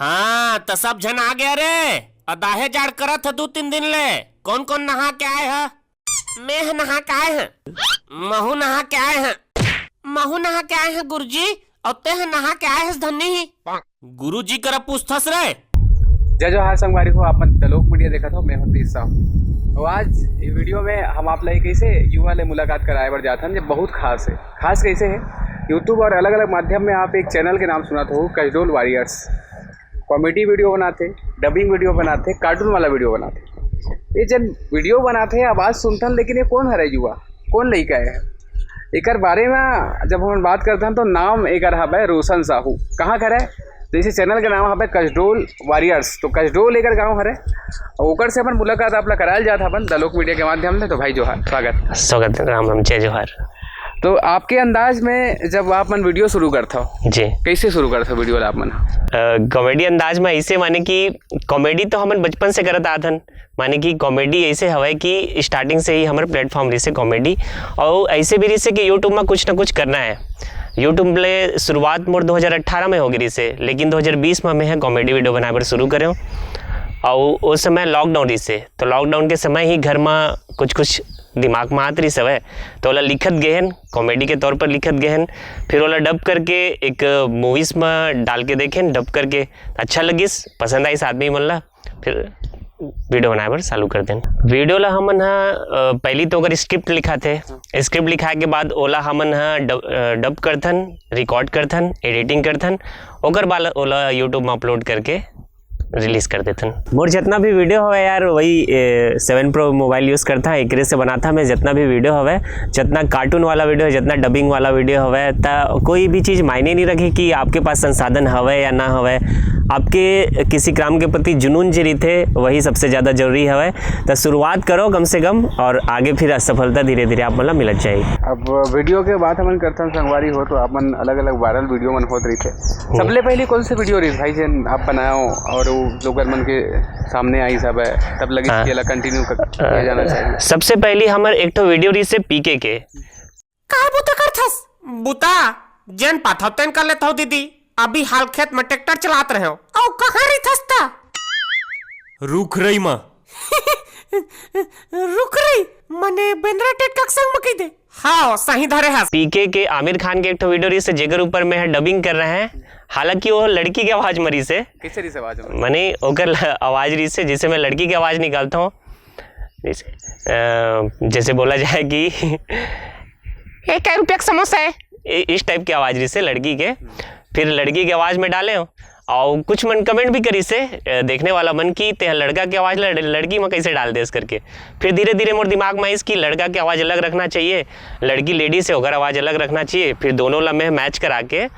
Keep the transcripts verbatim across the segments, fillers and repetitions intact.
हाँ, त सब झन आ गया रे। अदाहे जाड़ करत ह दू तीन दिन ले। कौन कौन नहा के आए ह? मैं ह नहा के आए ह। महू नहा के आए ह। महू नहा के आए ह गुरुजी। अउ ते ह नहा के आए हस धन्नी ही। गुरुजी करा पूछथस रे। जय जोहार संगवारी हो, आप मन दलोक मीडिया देखत हो, मैं हूं तीर साहू। तो आज ये वीडियो में हम आप ला एक ऐसे युवा ले मुलाकात कराए बर जात हन, जो बहुत खास है। खास कैसे है? YouTube और अलग-अलग माध्यम में आप एक चैनल के नाम सुनत हो, कसडोल वॉरियर्स। कॉमेडी वीडियो बनाथे, डबिंग वीडियो बनाथे, कार्टून वाला वीडियो बनाथे। ये जन वीडियो बनाथे, आवाज सुनथन, लेकिन ये कौन हरे युवा, कौन लइका है? एकर बारे में जब हम बात करथन तो नाम एकर हवे रोशन साहू। कहाँ के हरे? जैसे चैनल के नाम हवे कसडोल वॉरियर्स, तो कसडोल एकर गांव हरे। और ओकर से अपन मुलाकात आप ला करायल जात हवन दलोक मीडिया के माध्यम से। तो भाई जोहार, स्वागत। स्वागत, राम राम, जय जोहार। तो आपके अंदाज में जब आप मन वीडियो शुरू करथो, जी। कैसे शुरू करथो वीडियो ला आप मन? अ, कॉमेडी अंदाज में ऐसे, माने कि कॉमेडी तो हमन बचपन से करत आत हन, माने कि कॉमेडी ऐसे हवय कि स्टार्टिंग से ही हमर प्लेटफॉर्म रहिसे कॉमेडी, और ऐसे भी रहिसे कि YouTube में कुछ ना कुछ करना है। YouTube ले शुरुआत मोर दो हज़ार अठारह में हो गई रहिसे, लेकिन दो हज़ार बीस में मैं ह कॉमेडी वीडियो बनाए बर शुरू करे हूँ। और उस समय लॉकडाउन रहिसे, तो लॉकडाउन के समय ही घर में कुछ कुछ दिमाग में आत रहिस हवय, तो ओला लिखत गए हन, कॉमेडी के तौर पर लिखत गए हन। फिर ओला डब करके एक मूवीज में डाल के देखेन, डब करके अच्छा लगिस, पसंद आइस आदमी मन ला, फिर वीडियो बनाए बर चालू कर देन। वीडियो ला हमन ह, अ, पहली तो ओकर स्क्रिप्ट लिखाथे, स्क्रिप्ट लिखाए के बाद ओला हमन ह डब, अ, डब करथन, रिकॉर्ड करथन, एडिटिंग करथन, ओकर बाद ओला YouTube में अपलोड करके रिलीज कर देथन। मोर जितना भी वीडियो हवे यार, वही, ए, सेवन प्रो मोबाइल यूज़ करता है, एकरे से बनाता मैं जितना भी वीडियो हवे, जितना कार्टून वाला वीडियो है, जितना डबिंग वाला वीडियो हवे, त कोई भी चीज़ मायने नहीं रखे कि आपके पास संसाधन हवे या ना हवे। आपके किसी काम के प्रति जुनून जे रहिथे, वही सबसे ज़्यादा जरूरी हवे। त शुरुआत करो कम से कम, और आगे फिर सफलता धीरे धीरे आप मन ला मिलत जाही। अब वीडियो के बात हमन करथन संगवारी हो, तो आप मन अलग-अलग वायरल वीडियो मन होत रहिथे। हम्म। सबले पहली कौन से वीडियो रहिस भाई जेन आप बनाओ और वो लोगन मन के सामने आई सब है, तब लगिस हाँ। कि एला कंटिन्यू कर, किया जाना चाहिए? सबसे पहली हमर एक ठो वीडियो रहिसे पीके के। का बुता करथस? बुता जेन पाथव तेन कर लेथव दीदी। अभी हाल खेत में ट्रैक्टर चलात रहेव। अउ कहाँ रहिथस त? रुखरई म। रुखरई मने बेंदरा टेटका के संग म कहि दे। हाँ, सही धरे हस। पीके के आमिर खान के एक ठो वीडियो रहिसे, जेकर ऊपर मैं ह डबिंग कर रहे हैं, हालांकि वो लड़की के आवाज म रहिसे। कैसे रहिसे आवाज म? माने ओकर ल-, आवाज रहिसे, जैसे मैं लड़की के आवाज निकालता हूँ, जैसे, अ, जैसे बोला जाए कि "ए, कै रुपया के समोसा है?" ए-, इस टाइप की आवाज रहिसे लड़की के। फिर लड़की के आवाज में डाले हो, और कुछ मन कमेंट भी करिसे, अ, देखने वाला मन, कि "तें लड़का के आवाज ल लड़की में कैसे डाल देस?" करके। फिर धीरे धीरे मोर दिमाग में आइस कि लड़का के आवाज अलग रखना चाहिए, लड़की लेडीज है, ओकर आवाज अलग रखना चाहिए। फिर दोनों ला मैं मैच करा के, अ,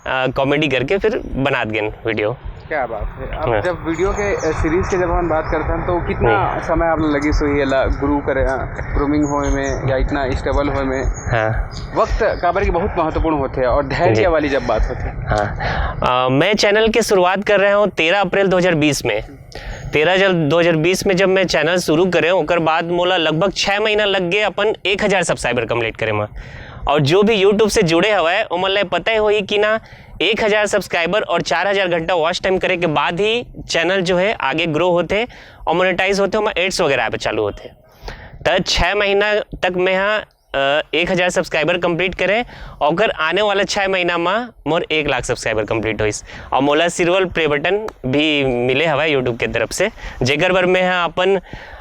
कॉमेडी करके फिर बनात गेन वीडियो। क्या बात है। अब हाँ। जब वीडियो के, अ, सीरीज के जब हम बात करते हैं, तो कितना नहीं। समय आप लगिस होही एला ग्रो करे, अ, ग्रूमिंग होए में या इतना स्टेबल होए में? हाँ। वक्त काबर कि बहुत महत्वपूर्ण होथे और धैर्य जी। वाली जब बात होथे। हाँ। अ, मैं चैनल के शुरुआत कर रहे हूँ तेरह अप्रैल दो हज़ार बीस में। तेरह जल-, दो हज़ार बीस में जब मैं चैनल शुरू करे, ओकर बाद मोला लगभग छः महीना लग गए अपन एक हज़ार सब्सक्राइबर कंप्लीट करे में। और जो भी YouTube से जुड़े हवय, ओमन ला पता ही होही कि ना, एक हज़ार सब्सक्राइबर और चार हज़ार घंटा वॉच टाइम करे के बाद ही चैनल जो है आगे ग्रो होथे और मोनेटाइज होथे, ओमा एड्स वगैरह पे चालू होथे। त छः महीना तक मैं हा, अ, एक हज़ार सब्सक्राइबर कंप्लीट करे, और ओकर आने वाला छः महीना में मोर एक लाख सब्सक्राइबर कंप्लीट होइस, और मोला सिल्वर प्ले बटन भी मिले हवय YouTube के तरफ से, जेकर बर मैं हा अपन,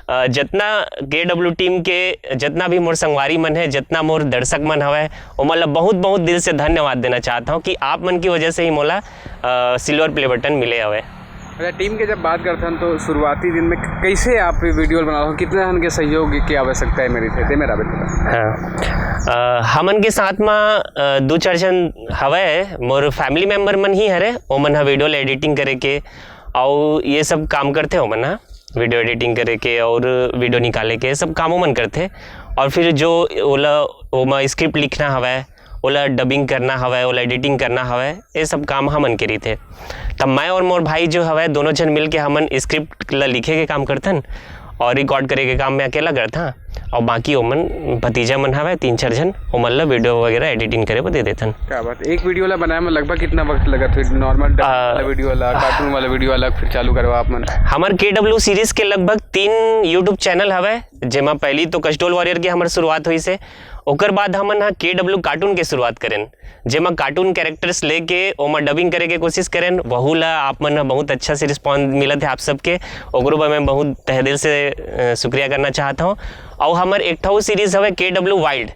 अ, जितना के डब्ल्यू टीम के जितना भी मोर संगवारी मन है, जितना मोर दर्शक मन हवय, ओमन ला बहुत बहुत दिल से धन्यवाद देना चाहता हूँ कि आप मन की वजह से ही मोला, अ, सिल्वर प्ले बटन मिले हवय। अच्छा, टीम के जब बात करथन तो शुरुआती दिन में कैसे आप वीडियो बनाओ, कितने जन के सहयोग की आवश्यकता है मेरी थे, ते मेरा बिल्कुल। हाँ। अ, हमन के साथ में, अ, दो चार जन हवय, मोर फैमिली मेंबर मन ही हरे, ओमन ह वीडियो ला एडिटिंग करे के, अउ ये सब काम करथे ओमन ह, वीडियो एडिटिंग करे के और वीडियो निकाले के सब काम ओमन करथे। और फिर जो ओला, ओमा स्क्रिप्ट लिखना हवय, ओला डबिंग करना हवय, ओला एडिटिंग करना हवय, ये सब काम हमन के रहिथे। तब मैं और मोर भाई जो हवय, दोनों झन मिलके हमन स्क्रिप्ट ला लिखे के काम करथन और रिकॉर्ड करे के काम मैं अकेला करथा। अउ बाकी ओमन भतीजा मन हवय तीन चार झन, ओमन ला वीडियो वगैरह एडिटिंग करे बर दे देथन। क्या बात, एक वीडियो ला बनाए में लगभग कितना वक्त लगत होही? नॉर्मल आ, वाला वीडियो अलग, कार्टून वाला वीडियो अलग, फिर चालू करवा आप मन? हमर के डब्ल्यू सीरीज के लगभग तीन यूट्यूब चैनल हवय, जेमा पहली तो कसडोल वॉरियर के हमर शुरुआत होइस हे, ओकर बाद हमन ह के डब्ल्यू कार्टून के शुरुआत करेन, जेमा कार्टून कैरेक्टर्स लेके ओमा डबिंग करे के कोशिश करेन। वहू ला आप मन ह बहुत अच्छा से रिस्पॉन्स मिलत हे आप सबके, ओकरो बर मैं बहुत तहे दिल से, अ, शुक्रिया करना चाहत हौं। अउ हमर एक ठो सीरीज हवय के डब्ल्यू वाइल्ड,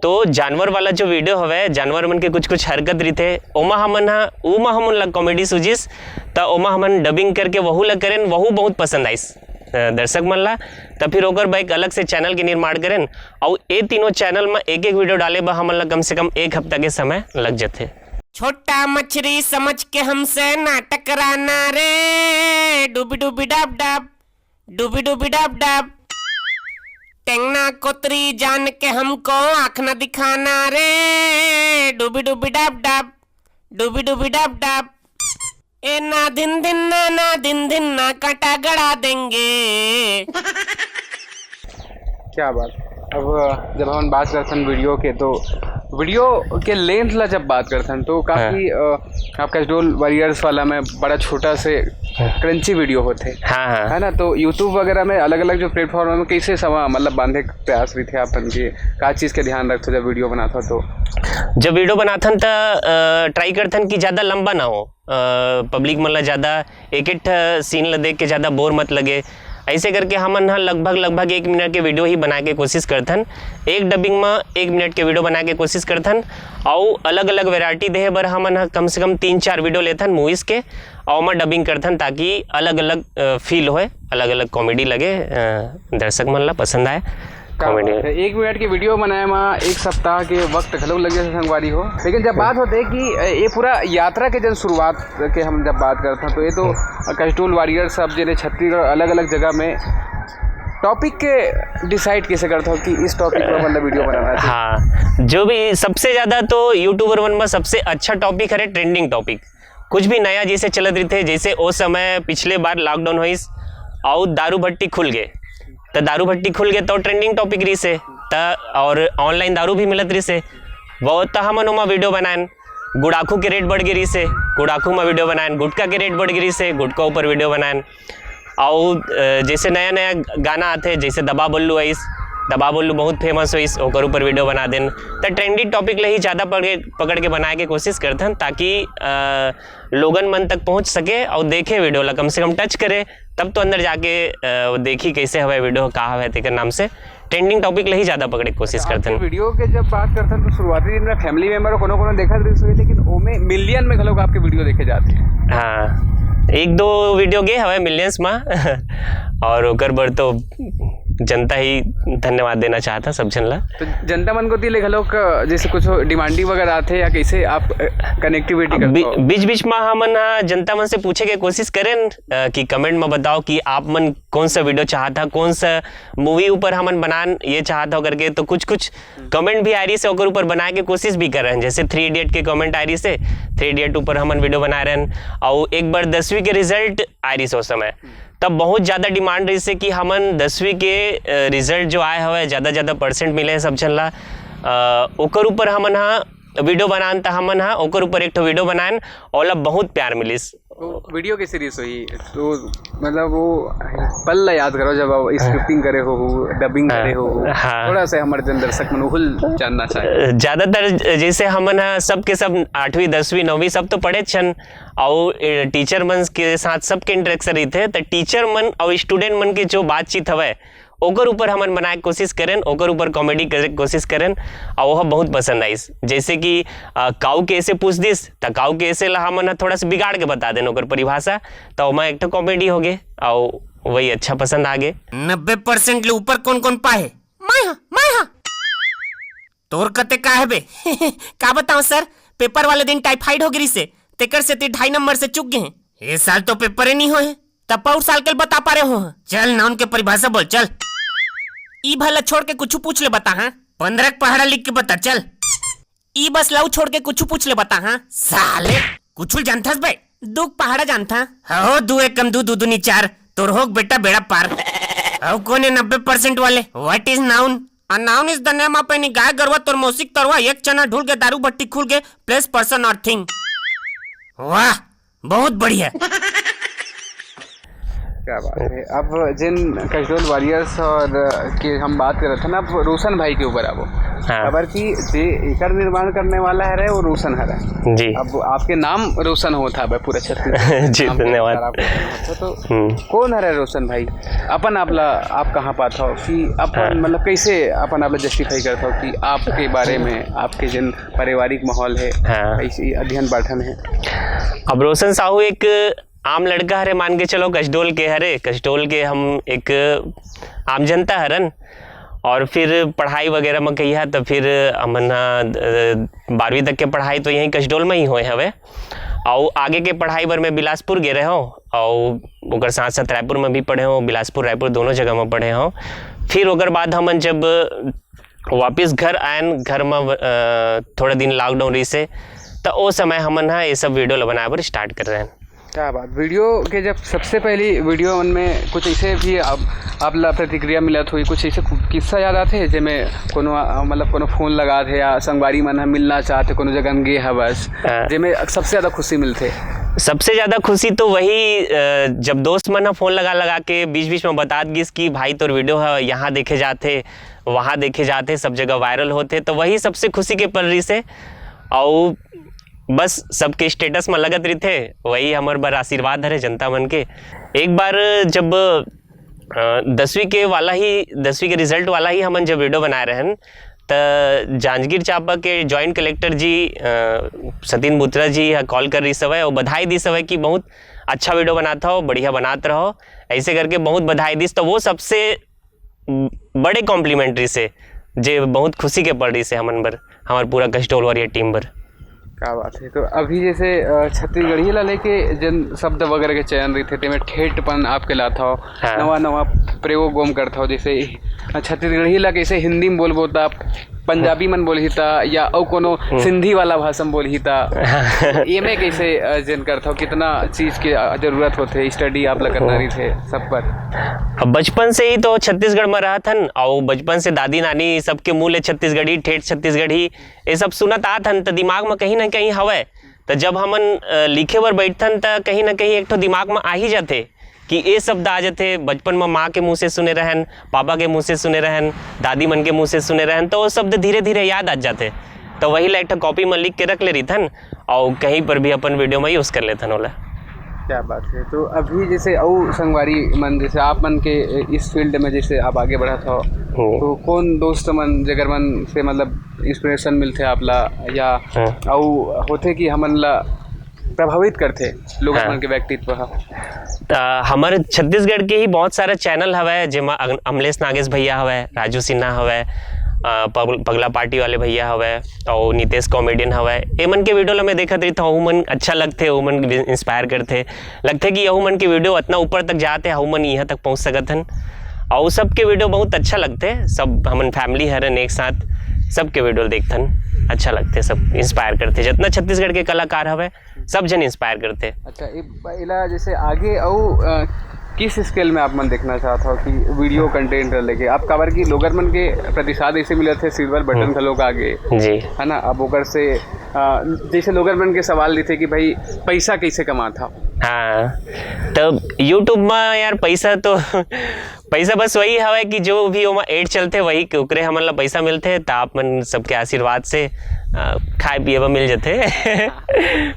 तो जानवर वाला जो वीडियो हवय, जानवर मन के कुछ-कुछ हरकत रहिथे, ओमा हमन ह, ओमा हमन ला कॉमेडी सूझिस, त ओमा हमन डबिंग करके वहू ला करेन, वहू बहुत पसंद आइस, अ, दर्शक मन ला। त फिर ओकर बर एक अलग से चैनल के निर्माण करेन, अउ ए तीनों चैनल म एक-एक वीडियो डाले बर हमन ला कम से कम एक हफ्ता के समय लग जथे। छोटा मछली समझ के हमसे ना टकराना रे, डूबी डूबी डाब डाब, डूबी डूबी डाब डाब। टेंगना कोतरी जान के हमको आँख ना दिखाना रे, डूबी डूबी डाब डाब, डूबी डूबी डाब डाब। ए ना धिन धिन ना, ना धिन धिन ना, कांटा गड़ा देंगे। क्या बात। अब जब हमन बात करथन वीडियो के, तो वीडियो के लेंथ ला जब बात करथन, तो काफी, हाँ। अ, आपका कसडोल वॉरियर्स वाला में बड़ा छोटा से हाँ। क्रंची वीडियो होथे। हाँ, हाँ। है ना? तो YouTube वगैरह में, अलग-अलग जो प्लेटफॉर्म में कैसे समा, मतलब, बांधे के प्रयास रहिथे आप मन के? का चीज के ध्यान रखथो जब वीडियो बनाथो तो? जब वीडियो बनाथन त, अ, ट्राई करथन कि ज्यादा लंबा ना हो, अ, पब्लिक मन ला ज्यादा एक एक ठा सीन ला देख के ज्यादा बोर मत लगे। ऐसे करके हमन ह लगभग, लगभग एक मिनट के वीडियो ही बनाए के कोशिश करथन। एक डबिंग म एक मिनट के वीडियो बनाए के कोशिश करथन, अउ अलग-अलग वैरायटी देहे बर हमन ह कम से कम तीन चार वीडियो लेथन मूवीज के, अउ ओमा डबिंग करथन, ताकि अलग-अलग, अ, फील होए, अलग-अलग कॉमेडी लगे, अ, दर्शक मन ला पसंद आए। क्या कॉमेडी बात है। एक मिनट के वीडियो बनाए म एक सप्ताह के वक्त घलो लग जाथे संगवारी हो। लेकिन जब बात होथे कि, अ, ये पूरा यात्रा के जब शुरुआत के हम जब बात करथन, तो ये तो कसडोल वॉरियर सब जेने छत्तीसगढ़ अलग-अलग जगह में टॉपिक के डिसाइड कैसे करथो कि इस टॉपिक पर मतलब वीडियो बनाना चाहिए? हाँ, जो भी सबसे ज्यादा तो यूट्यूबर मन में सबसे अच्छा टॉपिक हरे ट्रेंडिंग टॉपिक। कुछ भी नया जैसे चलत रहिथे, जैसे ओ समय पिछले बार लॉकडाउन होइस अउ दारू भट्टी खुल गए, तो दारू भट्टी खुल गए तो ट्रेंडिंग टॉपिक रहिस हे, त और ऑनलाइन दारू भी मिलत रहिस हे, वो त हमन ओमा वीडियो बनाएन। गुड़ाखू के रेट बढ़ गे रहिस हे, गुड़ाखू में वीडियो बनाएन। गुटखा के रेट बढ़ गे रहिस हे, गुटखा ऊपर वीडियो बनाएन। अउ, अ, जैसे नया नया गाना आथे, जैसे दबा बल्लू आइस, दबा बल्लू बहुत फेमस होइस, ओकर ऊपर वीडियो बना देन। त ट्रेंडिंग टॉपिक ले ही ज्यादा पकड़, पकड़ के बनाए के कोशिश करथन, ताकि, अ, लोगन मन तक पहुंच सके अउ देखे वीडियो ला, कम से कम टच करे, तब तो अंदर जाके, अ, वो देखी कैसे हवे वीडियो, का हवे, तेकर नाम से ट्रेंडिंग टॉपिक ले ही ज्यादा पकड़े के कोशिश करथन। वीडियो के जब बात करथन तो शुरुआती दिन में फैमिली मेंबर कोनो कोनो देखत रहिस होही, लेकिन ओमे मिलियन में घलोक आपके वीडियो देखे जाथे। हाँ, एक दो वीडियो गे हवे मिलियंस में और ओकर बर तो जनता ही धन्यवाद देना चाहता सब झन ला। तो जनता मन कोति ले घलोक जैसे कुछ डिमांडिंग वगैरह आथे या कैसे आप, अ, कनेक्टिविटी करथो? बी-, बीच बीच में हमन ह जनता मन से पूछे के कोशिश करेन, अ, कि कमेंट में बताओ कि आप मन कौन सा वीडियो चाहता, कौन सा मूवी ऊपर हमन बनान ये चाहत हो करके, तो कुछ कुछ कमेंट भी आ रहिस हे, ओकर ऊपर बनाए के कोशिश भी कर रहे हैं। जैसे थ्री इडियट के कमेंट आ रहिस हे, थ्री इडियट ऊपर हमन वीडियो बना रहे हैं। और एक बार दसवीं के रिजल्ट आ रहिस हे उस समय, तब बहुत ज्यादा डिमांड रहिस हे कि हमन दसवीं के, अ, रिजल्ट जो आए हवे, ज्यादा ज्यादा परसेंट मिले हे सब झन ला, अ, ओकर ऊपर हमन हा वीडियो बनान, त हमन हा ओकर ऊपर एक ठो वीडियो बनाएन, ओला बहुत प्यार मिलिस। तो वीडियो के सीरीज होही, तो मतलब वो पल ला याद करो जब आप स्क्रिप्टिंग करे हो, डबिंग हाँ। करे हो, हाँ। थोड़ा सा हमर जन दर्शक मन उहुल जानना चाहे। ज्यादातर जैसे हमन ह सबके सब आठवीं, दसवीं, नौवीं सब तो पढ़े छन, अउ, ए, टीचर मन के साथ सबके इंटरेक्शन रहिथे, त टीचर मन अउ स्टूडेंट मन के जो बातचीत हवय, ओकर ऊपर हमन बनाए के कोशिश करेन, ओकर ऊपर कॉमेडी करे के कोशिश करेन, अउ ओह बहुत पसंद आइस। जैसे कि, अ, काऊ के ऐसे पूछ दिस, त काऊ के ऐसे ला हमन ह थोड़ा सा बिगाड़ के बता देन ओकर परिभाषा, त ओमा एक ठो कॉमेडी हो गे, अउ वही अच्छा पसंद आ गे। नब्बे परसेंट ले ऊपर कौन कौन पाए? मैं हा, मैं हा। तोर कते का हे बे? का बताऊं सर, पेपर वाले दिन टाइफाइड हो गिरिस हे, तेकर सेती ढाई नंबर से चूक गे हे। ए साल तो पेपर ही नहीं होए, तब पउर साल के बता पा रहे हो। चल ना, उनके परिभाषा बोल, चल। ई भला छोड़ के कुछ पूछ ले बता, हाँ? पंद्रह के पहाड़ा लिख के बता, चल। ई बस लऊ छोड़ के कुछ पूछ ले बता, हाँ? साले, कुछ जानथस बे? दू के पहाड़ा जानथा। हो, दू एकम दू, दू दूनी चार, तोर होग बेटा बेड़ा पार। अउ कोन हे नब्बे परसेंट वाले? What is noun? A noun is the name of any गाय गरवा, तोर मौसिक तरवा, एक चना ढुल के, दारू भट्टी खुल के, place, person or thing। वाह, बहुत बढ़िया। क्या बात है। अब जिन कसडोल वॉरियर्स और, अ, के हम बात करत हन, अब रोशन भाई के ऊपर आबो। हाँ। काबर कि जे एकर निर्माण करने वाला हरे, वो रोशन हरे। जी। अब आपके नाम रोशन होत हवे पूरा छत्तीसगढ़। जी, नाम के धन्यवाद। अनुसार आप, अच्छा, तो हम्म। कौन हरे रोशन भाई? अपन आप ला, आप कहाँ पात हो कि अपन, हाँ। मतलब, कैसे अपन आप ला जस्टिफाई करत हो कि आपके बारे में, आपके जिन पारिवारिक माहौल है, हाँ। कैसे अध्ययन पाठन है? अब रोशन साहू एक आम लड़का हरे, मान के चलो, कसडोल के हरे। कसडोल के हम एक आम जनता हरन, और फिर पढ़ाई वगैरह में कहिया, तो फिर हमन ह, अ, बारहवीं तक के पढ़ाई तो यहीं कसडोल में ही होए हवे। और आगे के पढ़ाई बर मैं बिलासपुर गे रहे हूँ, और ओकर साथ साथ रायपुर में भी पढ़े हूँ, बिलासपुर रायपुर दोनों जगह में पढ़े हूँ। फिर ओकर बाद हमन जब वापस घर आयन, घर में, अ, थोड़ा दिन लॉकडाउन रहिसे, तो ओ समय हमन ह ये सब वीडियो ला बनाए बर स्टार्ट कर रहे हैं। क्या बात। वीडियो के जब सबसे पहली वीडियो उनमें कुछ ऐसे भी आप, आप ला प्रतिक्रिया मिलत हुई, कुछ ऐसे कु-, किस्सा याद आते हैं, जेमे कोनो, अ, मतलब, कोनो फोन लगा थे या संगवारी मन ह मिलना चाहते, कोनो जगह गे हवस, हाँ। जेमे सबसे ज्यादा खुशी मिलते? सबसे ज्यादा खुशी तो वही, अ, जब दोस्त मन ह फोन लगा लगा के बीच बीच में बतात गिस कि भाई, तोर वीडियो ह यहाँ देखे जाते, वहाँ देखे जाते, सब जगह वायरल होते, तो वही सबसे खुशी के पल रहिसे। और बस सबके स्टेटस में लगत रहिथे, वही हमर बर आशीर्वाद हरे जनता मन के। एक बार जब, अ, दसवीं के वाला ही, दसवीं के रिजल्ट वाला ही हमन जब वीडियो बनाए रहन, त जांजगीर चांपा के जॉइंट कलेक्टर जी, अ, सतीन बुत्रा जी ह कॉल कर रहिस हवय और बधाई दिस हवय कि बहुत अच्छा वीडियो बनात हो, बढ़िया बनात रहो, ऐसे करके बहुत बधाई दिस। तो वो सबसे बड़े कॉम्प्लीमेंट्री से, जे बहुत खुशी के पड़ रहिसे हमन बर, हमर पूरा कसडोल वॉरियर टीम बर। क्या बात है। तो अभी जैसे, अ, छत्तीसगढ़ी ला लेके जन शब्द वगैरह के चयन रहिथे, तेमे ठेठपन आपके लात हो, हाँ। नवा नवा प्रयोग ओम करत हो, जैसे, अ, छत्तीसगढ़ी ला कैसे हिंदी में बोलबो त पंजाबी मन बोलही त या अउ कोनो सिंधी वाला भाषा में बोलही त, एमे कैसे, अ, जन करत हो, कितना चीज के, अ, जरूरत होथे, स्टडी आप ला करना रहिथे सब पर। अब बचपन से ही तो छत्तीसगढ़ में रहत हन, और बचपन से दादी नानी सबके मुंह ले छत्तीसगढ़ी, ठेठ छत्तीसगढ़ी, ये सब सुनत आत हन, तो दिमाग में कहीं ना कहीं हवय। तो जब हमन, अ, लिखे बर बैठथन, तो कहीं ना कहीं एक ठो दिमाग में आ ही जाथे कि ये शब्द आ जाथे। बचपन में माँ के मुंह से सुने रहन, पापा के मुंह से सुने रहन, दादी मन के मुंह से सुने रहन, तो वो शब्द धीरे धीरे याद आ जाथे। तो वही ला एक ठो कॉपी में लिख के रख ले रहिथन, और कहीं पर भी अपन वीडियो में यूज कर लेथन ओला। क्या बात है। तो अभी जैसे अउ संगवारी मन, जैसे आप मन के इस फील्ड में जैसे आप आगे बढ़त हो, हम्म। तो कौन दोस्त मन, जगर मन से, मतलब, इंस्पिरेशन मिलथे आप ला, या हाँ। अउ होथे कि हमन ला प्रभावित करथे लोगन हाँ। मन के व्यक्तित्व ह? त हमर छत्तीसगढ़ के ही बहुत सारा चैनल हवय, जेमा अग-, अमलेश नागेश भैया हवय, राजू सिन्हा हवय, अ, पग-, पगला पार्टी वाले भैया हवय, और नितेश कॉमेडियन हवय। एमन के वीडियो ला मैं देखत रहिथंव, ओमन अच्छा लगथे, ओमन इंस्पायर करथे, लगथे कि यहू मन के वीडियो अतना ऊपर तक जात हे, हमन इहाँ तक पहुँच सकत हन। और सबके वीडियो बहुत अच्छा लगथे, सब हमन फैमिली हरन एक साथ, सबके वीडियो देखथन, अच्छा लगथे, सब इंस्पायर करथे। जितना छत्तीसगढ़ के कलाकार हवय, सब झन इंस्पायर करथे। अच्छा, ए-, एला जैसे आगे अउ, अ, किस स्केल में आप मन देखना चाहत हो कि वीडियो कंटेंट ला लेके आप, काबर कि लोगन मन के प्रतिसाद ऐसे मिलत हे, सिल्वर बटन घलोक आगे, जी। है ना? अब ओकर से, अ, जैसे लोगन मन के सवाल रहिथे कि भाई, पैसा कैसे कमात हो? हाँ, तो YouTube में यार पैसा तो पैसा बस वही हवय कि जो भी ओमा एड चलथे, वही के, ओकरे हमन ला पैसा मिलथे। त आप मन सबके आशीर्वाद से, अ, खाए पिए बर मिल जथे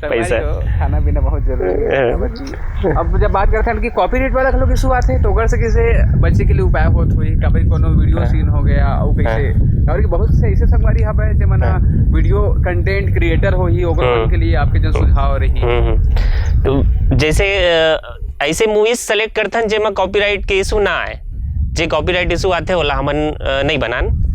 पैसा। खाना पीना बहुत जरूरी है। हाँ। काबर कि अब जब बात करते हैं कि कॉपीराइट वाला घलो इशू आथे, तो ओकर से कैसे बचे के लिए उपाय होत होही? काबर कोनो वीडियो सीन हो गया, अउ कैसे, और कि बहुत से ऐसे संगवारी हवय जेमन वीडियो कंटेंट क्रिएटर होही, ओकर हम्म। के लिए आपके जन सुझाव रही? हम्म, हम्म। तो जैसे, अ, ऐसे मूवीज सेलेक्ट करथन जेमा कॉपीराइट के इशू ना आए। जे कॉपीराइट इशू आथे, ओला हमन, अ, नहीं बनान,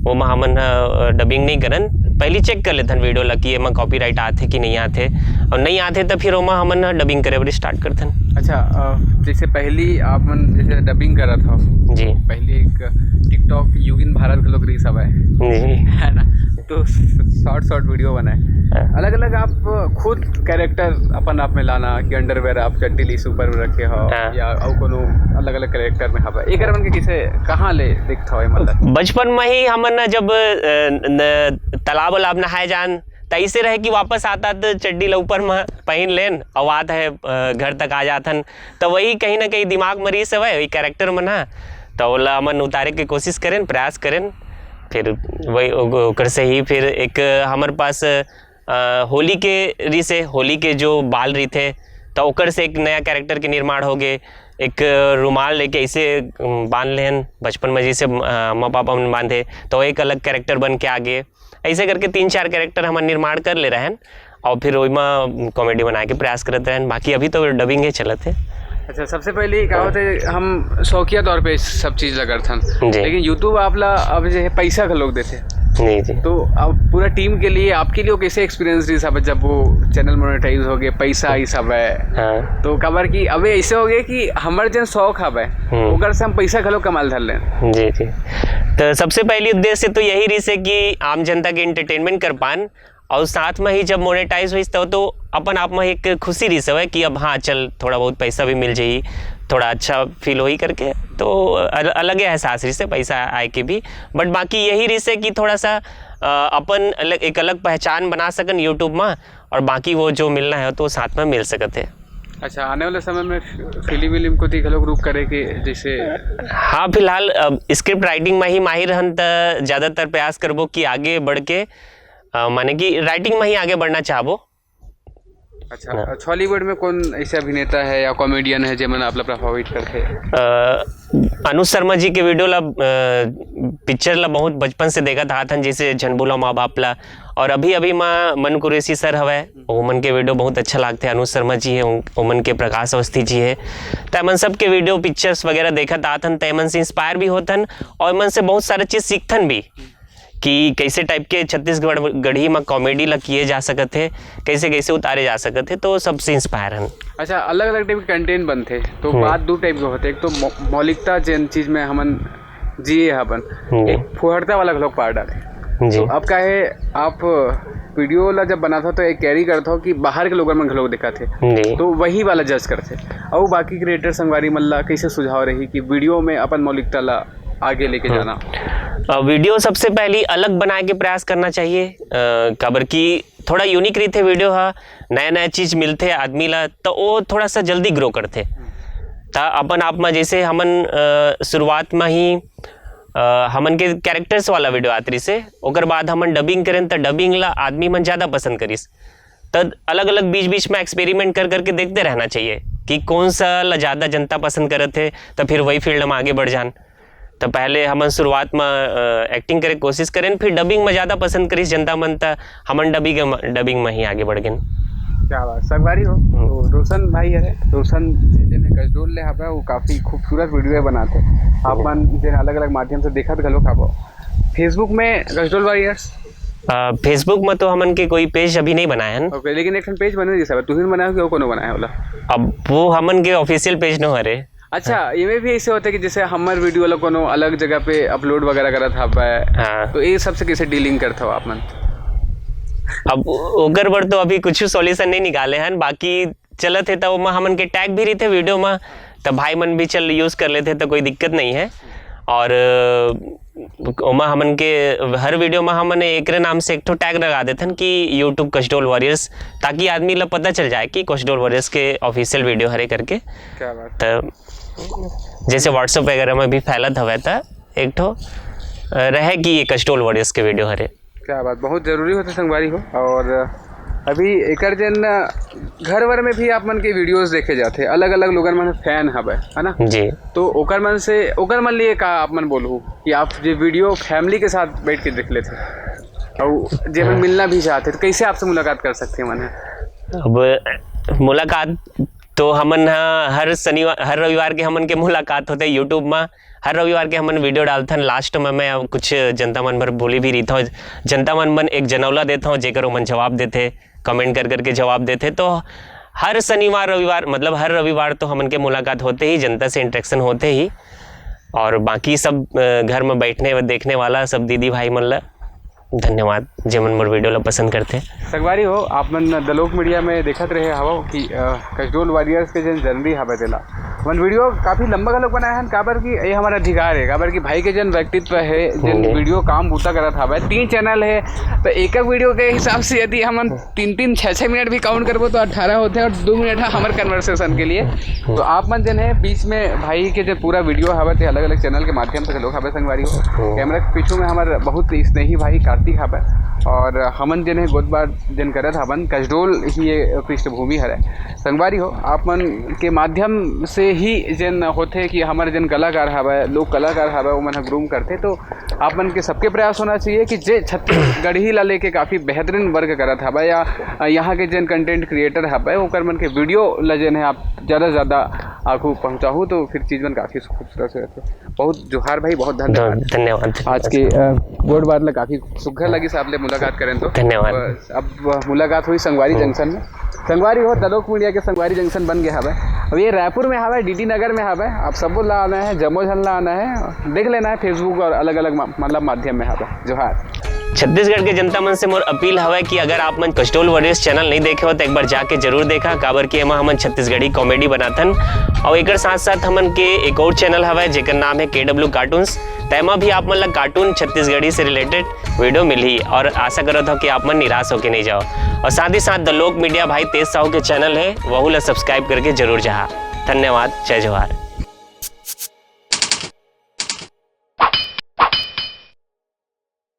ओमा हमन, अ, डबिंग नहीं करन। पहली चेक कर लेथन वीडियो ला कि एमा कॉपीराइट आथे कि नहीं आथे, और नहीं आथे, तो फिर ओमा हमन डबिंग करे बर स्टार्ट करथन। अच्छा, अ, जैसे पहली आप मन जैसे डबिंग करत हो, जी। पहली एक टिकटॉक युगिन भारत के लोग रीस हवय, जी। है ना? तो शॉर्ट शॉर्ट वीडियो बनाए, हाँ। अलग अलग आप खुद कैरेक्टर अपन आप में लाना कि अंडरवेयर आप चड्डी लीस ऊपर में रखे हो, हाँ। या अउ कोनो अलग अलग कैरेक्टर में हवय, एकर मन के किसे कहाँ ले देखत हो, मतलब? बचपन में ही हमन न जब अ, न, तालाब वालाब नहाए जान, त ऐसे रहे कि वापस आता त चड्डी ला ऊपर में पहन लेन, अउ आत है अ, घर तक आ जाथन। त वही कहीं ना कहीं दिमाग में रीस हवय, वही कैरेक्टर मन ह। त ओला हमन उतारे के कोशिश करेन, प्रयास करेन। फिर वही ओ-, ओकर से ही फिर एक हमर पास अ, होली के रीस हे, होली के जो बाल रहिथे, त ओकर से एक नया कैरेक्टर के निर्माण हो गे। एक रुमाल लेके ऐसे अम, बांध लेन बचपन में, जैसे अ, अम्मा पापा मन बांधे, त एक अलग कैरेक्टर बन के आ गे। ऐसे करके तीन चार कैरेक्टर हमन निर्माण कर ले रहेन, और फिर ओमा कॉमेडी बनाए के प्रयास करत रहेन। बाकी अभी तो डबिंग ही चलत है। अच्छा, सबसे पहले का होथे, हम शौकिया तौर पे सब चीज ला करथन, जी। लेकिन यूट्यूब आप ला अब जो है पैसा का लोग देथे, जी जी। तो अब पूरा टीम के लिए, आपके लिए वो कैसे एक्सपीरियंस रही सब, जब वो चैनल मोनेटाइज हो गए, पैसा आई सब है, हाँ। तो काबर कि अबे ऐसे हो गए कि हमर जन शौक हवे, हम्म। ओकर से हम पैसा घलो कमाल धर लेन। जी जी। तो सबसे पहली उद्देश्य तो यही रहिस हे कि आम जनता के एंटरटेनमेंट कर पान, और साथ में ही जब मोनेटाइज होइस तो, तो अपन आप में एक खुशी रहिस हवय कि अब हाँ चल, थोड़ा बहुत पैसा भी मिल जाई, थोड़ा अच्छा फील होई करके। तो अल-, अलग ही एहसास रहिस हे पैसा आए के भी। बट बाकी यही रहिस हे कि थोड़ा सा अ, अपन अलग, एक अलग पहचान बना सकन यूट्यूब में, और बाकी वो जो मिलना है तो साथ में मिल सकत है। अच्छा, आने वाले समय में फिल्म विल्म को ती घलो रुख करे के जैसे? हाँ, फिलहाल स्क्रिप्ट राइटिंग में ही माहिर हन, त ज़्यादातर प्रयास करबो कि आगे बढ़ के अ, माने कि राइटिंग में ही आगे बढ़ना चाहबो। अच्छा, हॉलीवुड में कौन ऐसे अभिनेता है या कॉमेडियन है जेमन आप ला प्रभावित करथे? अ, अनुज शर्मा जी के वीडियो ला, अ, पिक्चर ला बहुत बचपन से देखत आत हन, जैसे झन बोला माँ बाप ला, और अभी अभी माँ मन कुरेशी सर हवय, ओमन के वीडियो बहुत अच्छा लागथे। अनुज शर्मा जी है, ओमन के प्रकाश अवस्थी जी है, त एमन सबके वीडियो पिक्चर्स वगैरह देखत आत हन, त एमन से इंस्पायर भी होत हन और एमन से बहुत सारा चीज सीखथन भी कि कैसे टाइप के छत्तीसगढ़ गढ़ी में कॉमेडी ला किए जा सकत है, कैसे कैसे उतारे जा सकत है, तो सबसे इंस्पायर हन। अच्छा, अलग अलग टाइप के कंटेंट बनथे, तो हम्म। बात दो टाइप के होथे। एक तो मौ-, मौलिकता, जेन चीज में हमन जिए हबन, हम्म। एक फुहड़ता वाला घलोक पार्ट आथे। जी। तो अब का है, आप वीडियो ला जब बनात हो तो एक कैरी करत हो कि बाहर के लोगन मन घलोक देखत हे, जी। तो वही वाला जज करथे। अउ बाकी क्रिएटर संगवारी मन ला कैसे सुझाव रही कि वीडियो में अपन मौलिकता ला आगे लेके हम्म। जाना? अ, वीडियो सबसे पहली अलग बनाए के प्रयास करना चाहिए, अ, काबर कि थोड़ा यूनिक रहिथे वीडियो हा, नया नया चीज मिलथे आदमी ला, तो वो थोड़ा सा जल्दी ग्रो करथे। त अपन आप में जैसे हमन, अ, शुरुआत में ही, अ, हमन के कैरेक्टर्स वाला वीडियो आत रहिस हे, ओकर बाद हमन डबिंग करेन, त डबिंग ला आदमी मन ज़्यादा पसंद करिस। त अलग अलग बीच बीच में एक्सपेरिमेंट कर करके देखते रहना चाहिए कि कौन सा ला ज़्यादा जनता पसंद करत है, त फिर वही फील्ड में आगे बढ़ जान। त पहले हमन शुरुआत में अ, एक्टिंग करे के कोशिश करेन, फिर डबिंग में ज़्यादा पसंद करिस जनता मन, त हमन डबिंग डबिंग में ही आगे बढ़ गेन। क्या बात, संगवारी हो। तो रोशन भाई है, रोशन जेन है गजडोल ले हवे, वो काफी खूबसूरत वीडियो बनाथे। आप मन जेन अलग अलग माध्यम से देखत घलो खाबो। फेसबुक में गजडोल वॉरियर्स? अ, फेसबुक में तो हमन के कोई पेज अभी नहीं बनाए हन। ओके, लेकिन एक ठन पेज बने जैसा तुहिन बनाए हो कि वो कोनो बनाए होला? अब वो हमन के ऑफिशियल पेज नो हरे। अच्छा, ये में भी ऐसे होते कि जैसे हमर वीडियो ला कोनो अलग जगह पे अपलोड वगैरह करत हवे, हाँ। तो ये सबसे कैसे डीलिंग करत हो आप मन? अब ओकर बर तो अभी कुछ सॉल्यूशन नहीं निकाले हन, बाकी चलत हे त ओमा हमन के टैग भी रहिथे वीडियो में, त भाई मन भी चल यूज कर लेथे, त कोई दिक्कत नहीं है। और अ, ओमा हमन के हर वीडियो में हमन एकरे नाम से एक ठो टैग लगा देथन कि यूट्यूब कशडोल वॉरियर्स, ताकि आदमी ला पता चल जाए कि कशडोल वॉरियर्स के ऑफिशियल वीडियो हरे करके। क्या बात। त जैसे व्हाट्सएप वगैरह में भी फैलत हवे, त एक ठो अ, रहे कि ये कशडोल वॉरियर्स के वीडियो हरे। क्या बात, बहुत जरूरी होथे संगवारी हो। और अभी एकर जेन घर वर में भी आप मन के वीडियोस देखे जाथे, अलग अलग लोगन मन फैन हवे, है ना? जी। तो ओकर मन से, ओकर मन लिए का आप मन बोलहू कि आप जे वीडियो फैमिली के साथ बैठ के देख लेथे, और जे मन मिलना भी चाहथे, तो कैसे आपसे मुलाकात कर सकथे मन? अब मुलाकात तो हमन ह हर शनिवार, हर रविवार के हमन के मुलाकात होथे यूट्यूब में। हर रविवार के हमन वीडियो डालथन। लास्ट में मैं कुछ जनता मन बर बोली भी रहिथौं। जनता मन मन एक जनौला देथौं, जेकर ओमन जवाब देथे, कमेंट कर करके जवाब देथे। तो हर शनिवार रविवार, मतलब हर रविवार तो हमन के मुलाकात होते ही, जनता से इंटरेक्शन होते ही। और बाकी सब घर में बैठने देखने वाला सब दीदी भाई मन ला धन्यवाद, जेमन मोर वीडियो ला पसंद करते। संगवारी हो, आप मन दलोक मीडिया में देखत रहे हवो कि कसडोल वॉरियर्स के जेन जर्नी हवे तेला, मन वीडियो काफी लंबा घलोक बनाए हन, काबर कि ये हमर अधिकार है, काबर कि भाई के जेन व्यक्तित्व है, जेन वीडियो काम बूता करत हवे, तीन चैनल है, तो एक एक वीडियो के हिसाब से यदि हमन तीन तीन छः छः मिनट भी काउंट करबो तो अठारह होते हैं और दो मिनट है हमर कन्वर्सेशन के लिए। तो आप मन जन है बीच में भाई के जो पूरा वीडियो हवे ते अलग अलग चैनल के माध्यम से लोग हवे संगवारी हो। कैमरा के पीछू में हमारे बहुत स्नेही भाई कार्तिक हवे और हमन जन है गोदबार जन करत हवन, कसडोल ही ये पृष्ठभूमि हरे। संगवारी हो, आप मन के माध्यम से ही जन होते कि हमारे जन कलाकार हवे, लोग कलाकार हवे, वो मन ग्रूम करते। तो आप मन के सबके प्रयास होना चाहिए कि जे छत्तीसगढ़ी ला लेके काफी बेहतरीन वर्क करत हवे या यहाँ के जन कंटेंट क्रिएटर हवे ओकर मन के वीडियो ला जन है आप ज्यादा से ज्यादा आगू पहुंचाहू तो फिर चीज मन काफी खूबसूरत हो जाते। बहुत जोहार भाई, बहुत धन्यवाद। धन्यवाद। आज के गोठ बात ला काफी सुघर लगिस आप ले मुलाकात करें तो। धन्यवाद। अब मुलाकात हुई संगवारी जंक्शन में। संगवारी हो, दलोक मीडिया के संगवारी जंक्शन बन गया हवे। अब ये रायपुर में हवे, डीडी नगर में हवे। आप सबो ला आना है, जम्मो झन ला आना है, देख लेना है फेसबुक और अलग अलग मतलब माध्यम में हवे। जोहार। छत्तीसगढ़ के जनता मन से मोर अपील हवय कि अगर आप मन कसडोल वॉरियर्स चैनल नहीं देखे हो तो एक बार जाके जरूर देखा, काबर कि एमा हमन छत्तीसगढ़ी कॉमेडी बनाथन। और एकर साथ साथ हमन के एक और चैनल हवय जेकर नाम है के डब्ल्यू कार्टून्स। तेमा भी आप मन ला कार्टून छत्तीसगढ़ी से रिलेटेड वीडियो मिलही और आशा करत हो कि आप मन निराश होके नहीं जाओ। और साथ ही साथ द लोक मीडिया भाई तेज साहू के चैनल है, वहू ला सब्सक्राइब करके जरूर जाहा। धन्यवाद। जय जोहार।